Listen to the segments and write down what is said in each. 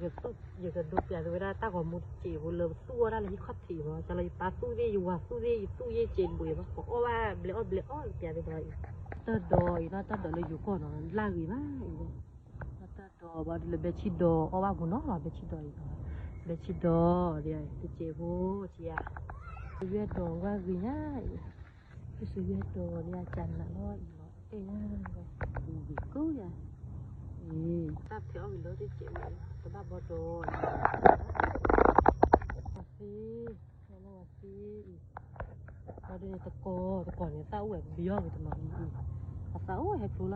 ယကသူၣ်, ယကဒိးပျးသုဝဲဒၣ်တၢ်ဂီၤမူတစဲးဖိလၢပသူၣ်အီၣ်တၢ်လၢဟံၣ်ခီၣ်ထံးမး, ကလီယပၢ်သူၣ်သ့ၣ် ယဝၤသူၣ်သ့ၣ် ယသူၣ်ယ့ၢ်စဲးတဘိးအံၤဘၣ်, ပအီၣ်ဘၣ်ဘျဲးအီၣ်ဘျဲးအီၣ်ပျးသုဒီးအံၤ, တၢ်ဒိးအံၤနီၢ် တၢ်ဒိးလၢယိၤကီၢ်နီၢ် လၢဂ့ၤမးအံၤ, တၢ်ဒိးဘၣ်ဒ်လၢဘဲဆံၣ်ဒိးအီၣ်ဘၣ်မူနီၢ်လီၤ, ဘဲဆံၣ်ဒိးအံၤ, ဘဲဆံၣ်ဒိးဒ်တစဲးဖိဆံးဧါ, ယဲၢ်ဒိးဝဲဂ့ၤညါအံၤ, ယဲၢ်ဒိးဒ်အကနးလီၤအံၤလီၤ, အဲၣ်ညါ, ဂ့ၤကိးယၤ, အံၤ, တၢ်ဖဲအီၣ်ဝံၤလၢတစဲးဖိ, တဘၣ်ဘီဒိး, သ့, သ့အံၤ, ဘၣ်ဒ်န့ၣ်တကိး, တကိးန့ၣ် သၣ်အိၣ်ဝဲဘံအီၣ်ဝံၤတနီၤလံအံၤ, အသၣ်အိၣ်ဟဲဖျိလီၤလၢန့ၣ်သ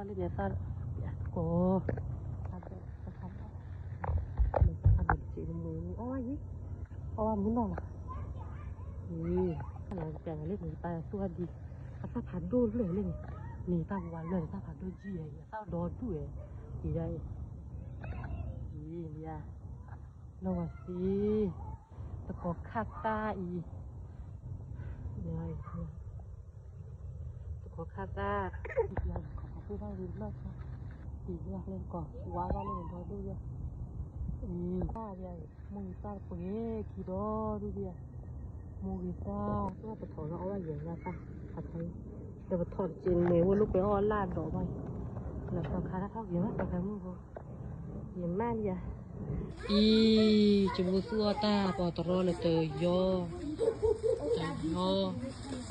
ၣ်, တကိး, တကိး, အီၣ်ဝဲယံၤ, အီၣ်ဝဲမူနီၢ်လီၤ, အံၤ, ပျးလၢန့ၣ် တၢ်သူၣ်အဒံ, အသၣ်ဖးဒိၣ်လၢာ်လၢန့ၣ်, န့ၣ်တၢ်ဝါလၢာ်န့ၣ် တၢ်ဖးဒိၣ်ယံၤဝဲအံၤ, အသၣ်ဒီဒူၣ်ဝဲ, အံၤဒ်အံၤ, အံၤ, နီၢ်ဝဲသ့, တကိးခၣ်သၣ်အံၤ, တကိးခၣ်သၣ်, ဝါဘၣ်လၢန့ၣ်ဒီဒူၣ်ယဲ, အံၤ, မိၢ်ဂ့ၤသၣ်ပှဲၤခံဒီဒူၣ်ယဲ, မိၢ်ဂ့ၤသၣ်ပှဲၤခံဒီဒူၣ်ယဲ, ပထီၣ်လၢအီၣ်ဘၣ်ယဲၢ်ညါသၣ်, ဒီးပထီၣ်တက့ၢ်န့ၣ် ဝဲလိာ်ကွဲအီၣ်လၢအဒီးဘၣ်, လီၤခါထီၣ်ဂ့ၤမး တၢ်ခါမုၢ်ဖိ, ယမၢ်လံယၤ, အံၤ, ကဘိသူၣ်အီၣ်တၢ်ပီၤတရီလၢတယီ, တယီ, တယီ, ဖိသံ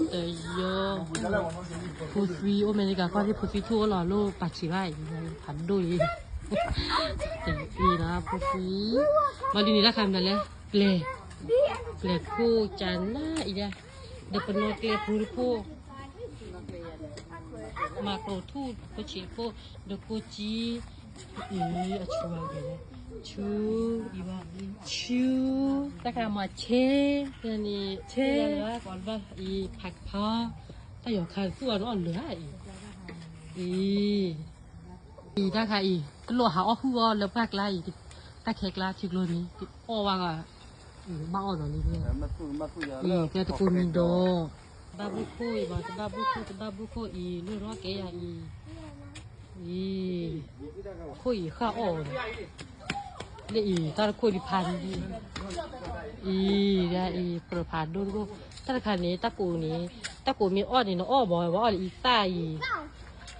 အိၣ်အမဲရကၤကီၢ်သ့ၣ် ဖိသံထူၣ်အိၣ်လီၤလိၣ်ပာ်ဆံးဘၣ်အံၤ, ဖးဒိၣ်အံၤ, တယီလီၤဖိသံ, မၤဒ်န့ၣ်တၢ်ခါမနုၤလဲၣ်, ပျဲၢ်, ပျဲၢ်ခိၣ်ကနၣ်အံၤဒၣ်, ဒီးပနီၣ်ကျဲပူတခိၣ် မၤကျိၤထူၣ်ဖိဆံးတခိၣ်, ဒီးကိးကံ, အံၤ, အဆူၣ်အဂ့ၤ, ဆူၣ်, အံၤဘၣ်, ဆူၣ်, တၢ်ခါမၤဆဲ, ဆဲ, အံၤ, ဖးကဖီ, တၢ်ယီၤခါသူၣ်အီၣ်နအီၣ်လၢာ်အံၤ, အံၤ, အံၤတၢ်ခါအံၤ တလိၣ်ဟးအီၣ်ဟုၣ်အီၣ်လၢပှၢ်ကျါအံၤ, တၢ်ခဲကျါထံကျိန့ၣ် အီၣ်ဝဲဂၤ, ဘၣ်အီၣ်ဒီးလံ, အံၤ, ကဲတကိးမံၤဒီး တဘၣ်ဘိၣ်ခိၣ်အံၤဘၣ်, တဘၣ်ဘိၣ်ခိၣ်, တဘၣ်ဘိၣ်ခိၣ်အံၤ, လၢရီကဲယၤအံၤ, အံၤ, ခိၣ်အံၤဃၣ်အီၣ်, လၢအံၤ တၢ်တခိၣ်ဒံးဖးဒိၣ်, အံၤ, အံၤ, ပြၢၤဖးဒိၣ်တခိၣ်, တၢ်တခါန့ၣ် တၢ်ကိးန့ၣ်, တၢ်ကိးမ့ၢ်အီၣ်န့ၣ် နအီၣ်မး, ဝဲအီၣ်လၢအံၤသၣ်အံ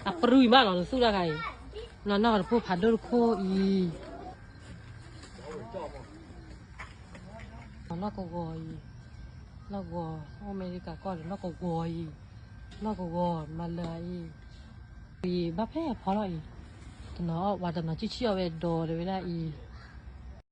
ၤ, အပြံမးနီၤ နသူၣ်တၢ်ခါအံၤ, နီၢ်နီၢ်တဖိဖးဒိၣ်တခိၣ်အံၤ လီၢ်ကဝီၤအံၤ, လီၢ်ကဝီၤ, အိၣ်အမဲရကၤကီၢ်ဒီး လီၢ်ကဝီၤအံၤ, လီၢ်ကဝီၤ မၤလၢာ်အံၤ, အံၤဘၣ်ဖဲအဖီလီၤအံၤ, တနီၤအီၣ်ဝဲ တနီၤကၠံၣ်ဆံၣ်အီၣ်ဝဲဒီး တဲဝဲဒၣ်အံၤ,